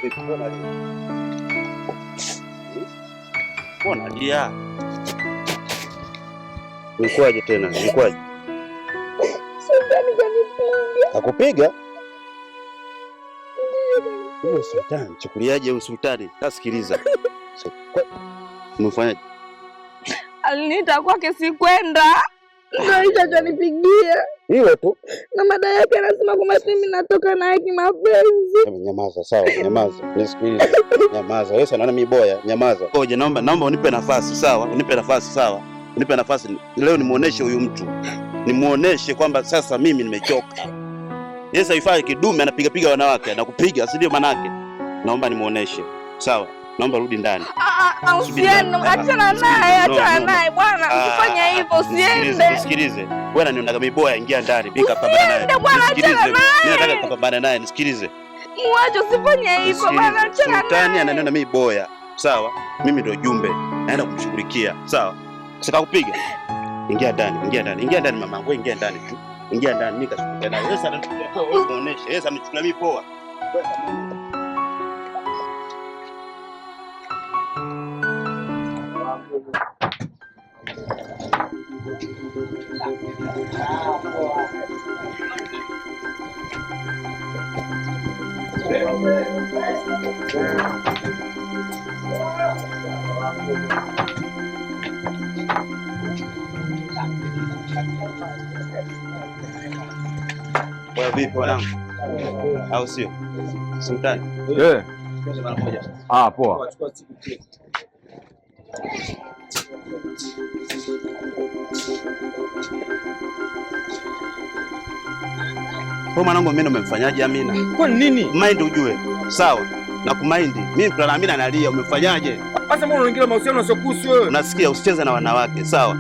Vipi, mbona lia? Mbona lia? Nikwaje tena? Nikwaje? Sultani kanipiga. Kakupiga? Huyo sultani, chukuliaje huyo sultani? Sasa sikiliza. Umefanyaje? Aliniita kwake sikwenda. Ndio hicho alichonipigia. Hilo tu. Na madai yake anasema kwamba mimi natoka naye kimapenzi. Nyamaza, sawa, nyamaza. Nisikilize. Nyamaza. Wewe unaona mimi boya, nyamaza. Ngoja, naomba unipe nafasi, sawa? Unipe nafasi, sawa? Unipe nafasi leo nimuoneshe huyu mtu. Nimuoneshe kwamba sasa mimi nimechoka. Yeye haifai kidume anapiga piga wanawake, anakupiga, si ndio manake? Naomba nimuoneshe. Sawa? Naomba rudi ndani. Usiende, achana naye, achana naye bwana, usifanye hivyo, usiende. Nisikilize. Wewe unanionaga mimi boya, ingia ndani, pika pambana naye. Usiende bwana, achana naye. Mimi nataka kupambana naye, nisikilize. Muache, usifanye hivyo bwana, achana naye. Sultani ananiona mimi boya. Sawa? Mimi ndio jumbe. Naenda kumshughulikia. Sawa? Sitaka kupiga. Ingia ndani, ingia ndani, ingia ndani mamangu, ingia ndani tu. Ingia ndani, mimi kashughulika naye. Yesu ananichukulia poa, wewe muoneshe. Yesu amenichukulia mimi poa. Wewe vipi mwanangu? Au sio? Sultani. Eh. Ah, poa. Kwa mwanangu mimi umemfanyaje Amina? Kwa nini? Mind ujue. Sawa. Na kumind. Mimi mtu Amina analia, umemfanyaje? Sasa mbona unaingilia mahusiano yasiyokuhusu wewe? Unasikia, usicheze na wanawake, sawa?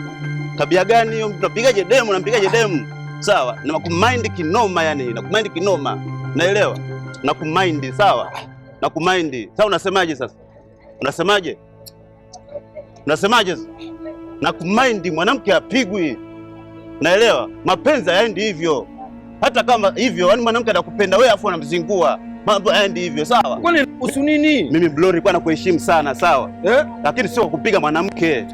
Tabia gani hiyo? Unapigaje demu, unampigaje demu? Sawa? Na kumind kinoma yani, na kumind kinoma. Naelewa? Na kumind, sawa? Na kumind. Sawa, unasemaje sasa? Unasemaje? Unasemaje sasa? Na kumind mwanamke apigwi. Naelewa? Mapenzi hayaendi hivyo. Hata kama hivyo, yani mwanamke anakupenda wewe afu anamzingua. Mambo hayaendi hivyo, sawa? Kwani kuhusu nini? Mimi bro nilikuwa nakuheshimu sana, sawa? Eh? Lakini sio kupiga mwanamke.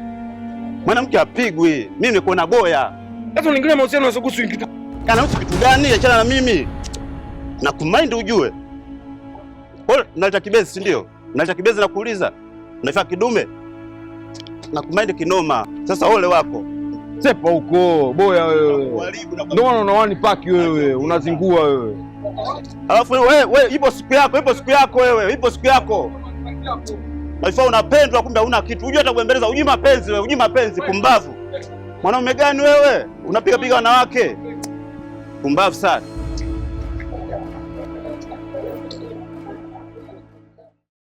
Mwanamke apigwi. Mimi niko na boya. Sasa unaingilia mahusiano yasiyokuhusu kitu. Kana husu kitu gani? Achana na mimi. Na kumind ujue. Kwa naleta kibezi, si ndio? Naleta kibezi na kuuliza. Unafaa kidume. Na kumind kinoma. Sasa ole wako. Sepa huko, boya wewe. Ndio maana unawani paki wewe, unazingua wewe. Alafu wewe ipo siku yako, ipo siku yako wewe, ipo siku yako. Unafaa unapendwa kumbe huna kitu. Unajua hata kuembeleza, hujui mapenzi wewe, hujui mapenzi, pumbavu. Mwanaume gani wewe? Unapiga piga wanawake. Pumbavu sana.